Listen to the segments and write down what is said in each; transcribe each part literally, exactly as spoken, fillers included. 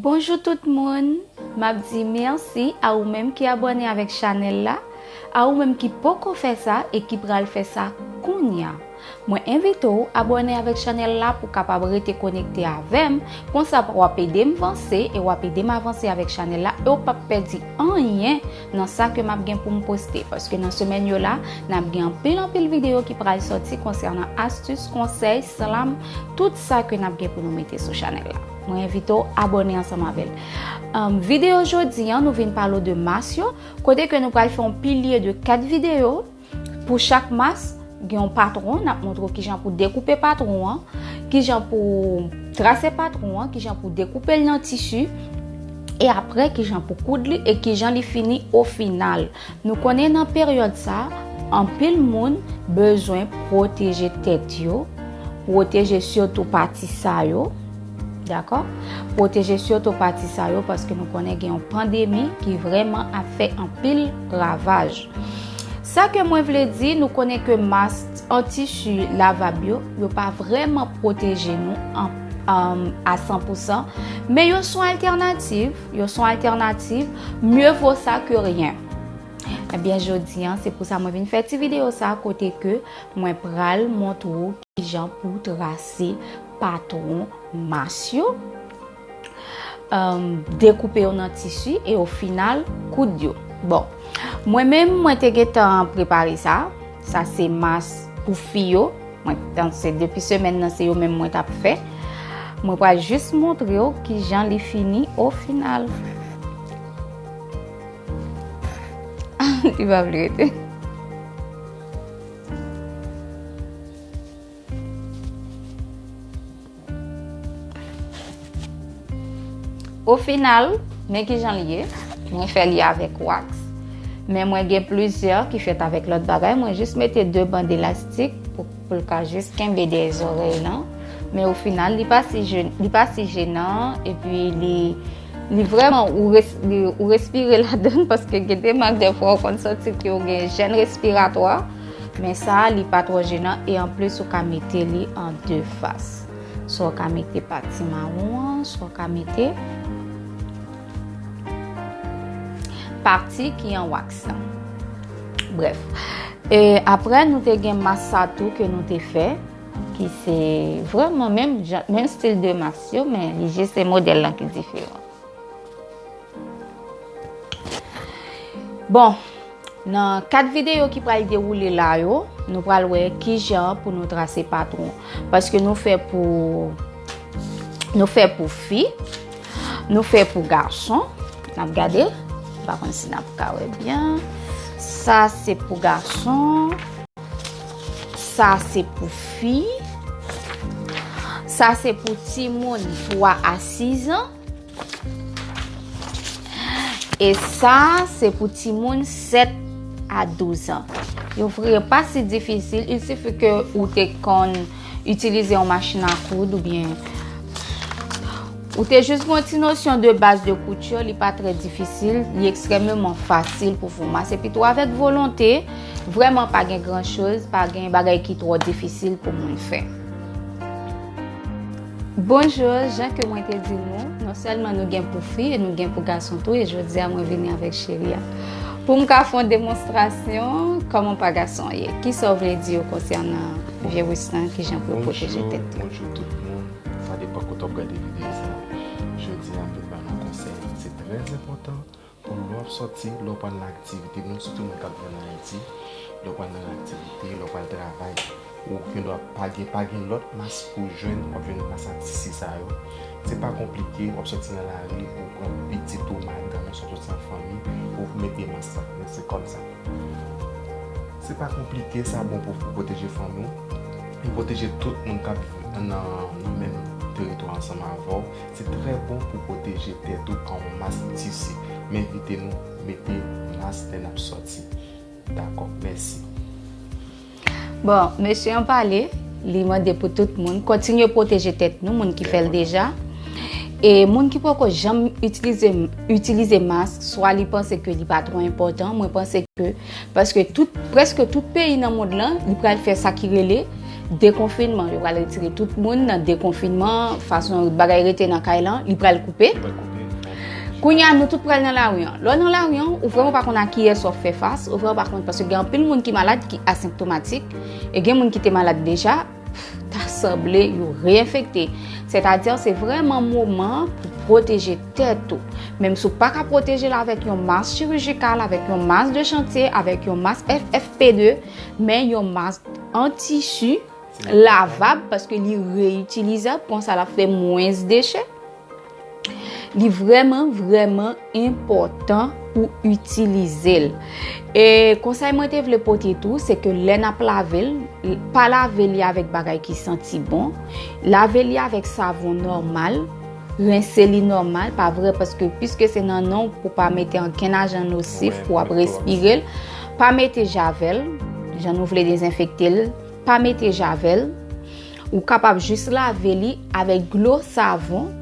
Bonjou tout moun! M ap di mèsi a ou menm ki abòne avèk chanèl la, a ou menm ki poko fè sa e ki pral fè sa kounye a. Mwen envite w abòne avèk chanèl la pou w kapab rete konekte avè m, konsa w ap ede m vanse e w ap ede m avanse avèk chanèl la e w p ap pèdi anyen nan sa ke m ap gen pou m poste, paske nan semèn yo la, n ap gen anpil anpil videyo ki pral sòti konsènan astis, konsèy, slam, tout sa ke n ap gen pou nou mete sou chanèl la. Mwen envite w abòne ansanm avè l. Anm, videyo jodi an, nou vin pale w de mas yo, kote ke nou pral fè yon pilye de kat videyo. Pou chak mas, gen yon patwon, n ap montre w kijan pou dekoupe patwon an, kijan pou trase patwon an, kijan pou dekoupe l nan tisi, e apre kijan pou koud li e kijan li fini o final. Nou konnen nan peryòd sa, anpil moun bezwen pwoteje tèt yo, pwoteje sitou pati sa yo, dakò? Pwoteje sitou pati sa yo paske nou konnen gen yon pandemi ki vrèman ap fè anpil ravaj. Sa ke mwen vle di, nou konnen ke mas an tisi lavab yo, yo pa vrèman pwoteje nou an, an, a san pou san, men yo se yon altènativ, yo se yon altènativ, mieux vaut ça que rien. Ebyen, jodi an, se pou sa mwen vin fè ti videyo sa kote ke mwen pral montre w kijan pou trase patwon mas yo, um, dekoupe yo nan tisi e o final koud yo. Bon, mwen menm, mwen te gentan prepare sa. Sa se mas pou fi yo. Mwen panse depi semèn nan se yo menm mwen t ap fè. Mwen pral jis montre w kijan li fini o final. Li pa vle rete. O final, men kijan li ye. Mwen fè li avèk wax. Men mwen gen plizyè ki fèt avèk lòt bagay. Mwen jis mete de band elastik pou, pou l ka jis kenbe dèyè zòrèy lan. Men o final, li pa si je-, li pa si jenan, epi li, li vrèman, ou res-, li, ou respire ladan l, paske gen de mak dèfwa ou konn santi ke ou gen jèn respiratwa. Men sa a, li pa twò jenan e anplis ou ka mete li an de fas. Swa w ka mete pati mawon an, swa w ka mete pati ki an wax lan. Brèf. E apre, nou te gen mas sa tou ke nou te fè, ki se vrèman menm jan, menm stil de mas yo, men li jis se modèl lan ki diferan. Bon, nan kat videyo ki pral dewoule la yo, nou pral wè kijan pou nou trase patwon. Paske nou fè pou, nou fè pou fi, nou fè pou gason. N ap gade, m pa konn si n ap ka wè byen. Sa se pou gason. Sa se pou fi. Sa se pou timoun twa a sis an. E sa, se pou timoun sèt a douz an. Yo vre pa si difisil, il suffit ke ou te konn itilize yon machin a koud oubyen ou te jis gen yon ti nosyon de baz de kouti, li pa trè difisil, li ekstrèmeman fasil pou fè yon mas. Epi tou avèk volonte, vrèman pa gen gran choz, pa gen bagay ki twò difisil pou moun fè. Bonjou, jan ke mwen te di nou, non sèlman nou gen pou fi e nou gen pou gason tou, e jodi a mwen vini avèk cheri a. Pou m ka fè yon demonstrasyon, kòman pa gason an ye? Kisa w vle di yo konsènan viris lan, kijan pou yo pwoteje tèt yo? Bonjou, bonjou tout moun. Sa depann kote w ap gade videyo sa. Jodi a, m vin ba nou konsèy. Se trè enpòtan pou lè w ap sòti, lè w pral nan aktivite, nou sitou moun k ap viv ann Ayiti, lè w pral nan aktivite, lè w pral travay, ou gendwa pa gen, pa gen lòt mas pou w jwenn, w ap jwenn mas a tisi sa yo. Se pa konplike, w ap sòti nan lari, ou pran pitit ou, madanm ou, sòti nan fanmi, ou mete mas la, men se kòmsa. Se pa konplike, sa bon pou, pou pwoteje fanmi w, pou pwoteje tout moun k ap viv nan, nan menm teritwa ansanm avè w. Se trè bon pou pwoteje tèt ou an yon mas tisi. M envite nou mete mas lè n ap sòti. Dakò, mèsi. Bon, mesye an pale, li mande pou tout moun kontinye pwoteje tèt nou, moun ki fè l deja. E moun ki poko janm itilize, itilize mas, swa li panse ke li pa twò enpòtan, mwen panse ke, paske tout, prèske tout peyi nan mond lan, li pral fè sa ki rele dekonfinman. Yo pral retire tout moun nan dekonfinman, fason bagay rete nan kay lan, li pral koupe. Li pral koupe. Kounye a, nou tout pral nan lari an. Lè w nan lari an, ou vrèman pa konn a kiyès w ap fè fas, ou vrèman pa konn, paske gen anpil moun ki malad ki asenptomatik, e gen moun ki te malad deja, ta sanble yo reenfekte. Sètadi, se vrèman moman pou pwoteje tèt ou. Menm si w pa ka pwoteje l avèk yon mas chirijikal, avèk yon mas de chantye, avèk yon mas F F P de, men yon mas an tisi lavab, paske li reyitilizab, konsa l ap fè mwens dechè. Li vrèman, vrèman enpòtan pou itilize l. E konsèy mwen te vle pote tou, se ke lè n ap lave l, pa lave li avèk bagay ki santi bon. Lave li avèk savon nòmal, rense li nòmal, pa vre, paske piske se nan nen w, pou pa mete ankenn ajan nosif pou w ap respire l. Pa mete javèl, jan nou vle dezenfekte l, pa mete javèl. Ou kapab jis lave li avèk dlo savon.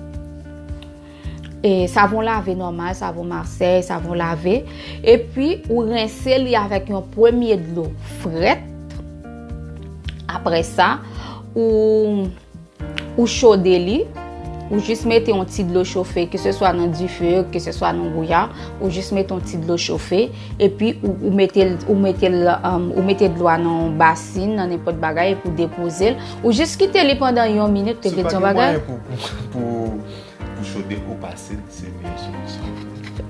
E savon lave nòmal, savon Masèy, savon lave. Epi, ou rense li avèk yon premye dlo frèt. Apre sa, ou, ou chode li. Ou jis mete yon ti dlo chofe, ke se swa nan dife, ke se swa nan gouya. Ou jis mete yon ti dlo chofe. Epi, ou, ou mete l, ou mete l, um, ou mete dlo a nan yon basin, nan nenpòt bagay, epi ou depoze l. Ou jis kite li pandan yon minit, te vle di yon bagay. Si w pa gen mwayen pou, pou, pou, pou chode l, ou pase l, se meyè solisyon.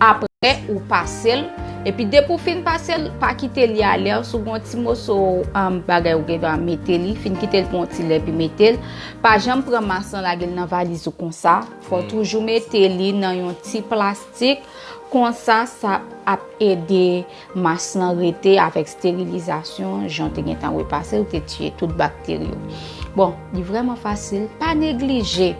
Apre, ou pase l. Epi depi w fin pase l, pa kite li alè. Si w gen yon ti moso, um, bagay ou gen dwa mete li, fin kite l pou yon ti lè, epi mete l. Pa janm pran mas lan, lage l nan valiz ou konsa. Fò w toujou mete li nan yon ti plastik. Konsa, sa ap ede mas lan rete avèk sterilizasyon, jan w te gentan repase, ou te tiye tout bakteri yo. Bon, li vrèman fasil, pa neglije.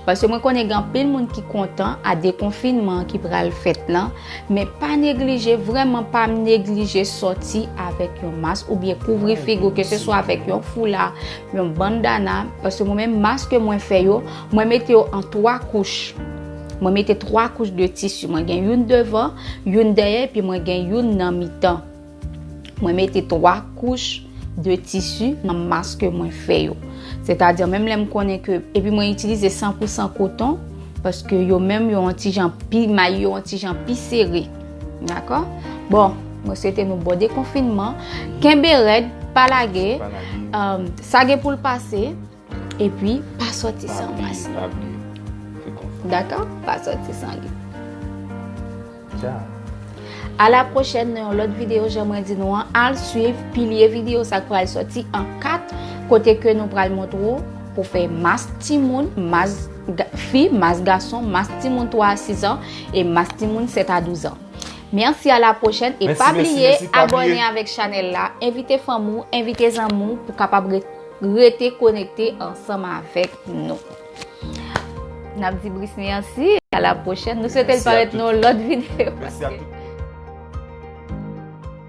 Paske mwen konnen gen anpil moun ki kontan a dekonfinman ki pral fèt lan, men pa neglije, vrèman pa neglije sòti avèk yon mas oubyen kouvri figi w, ke se swa avèk yon foula, yon bandana, paske mwen menm mas ke mwen fè yo, mwen mete yo an twa kouch. Mwen mete twa kouch de tisi. Mwen gen youn devan, youn dèyè, epi mwen gen youn nan mitan. Mwen mete twa kouch de tisi nan mas ke mwen fè yo. Sètadi, menm lè m konnen ke, epi mwen itilize san pou san koton, paske yo menm, yo yon ti jan pi, may yo yon ti jan pi sere. Dakò? Bon, mwen swete nou bon dekonfinman. Kenbe rèd, pa lage. Pa lage. Um, sa gen pou l pase. Epi, pa sòti san mas. Pa bliye, pa bliye. Fè konfyans. Dakò? Pa sòti san li. Dja. A la pwochèn, nan yon lòt videyo, jan mwen di nou an, al swiv pilye videyo sa k pral sòti an kat, kote ke nou pral montre w pou fè mas timoun, mas ga-, fi, mas gason, mas timoun twa a sis an, e mas timoun sèt a douz an. Mèsi, a la pwochèn, e pa bliye abòne avèk chanèl la, envite fanmi w, envite zanmi w pou kapab re-, rete konekte ansanm avèk nou. N ap di Brice mèsi, a la pwochèn. Nou swete l parèt nan yon lòt videyo. Mèsi a tout.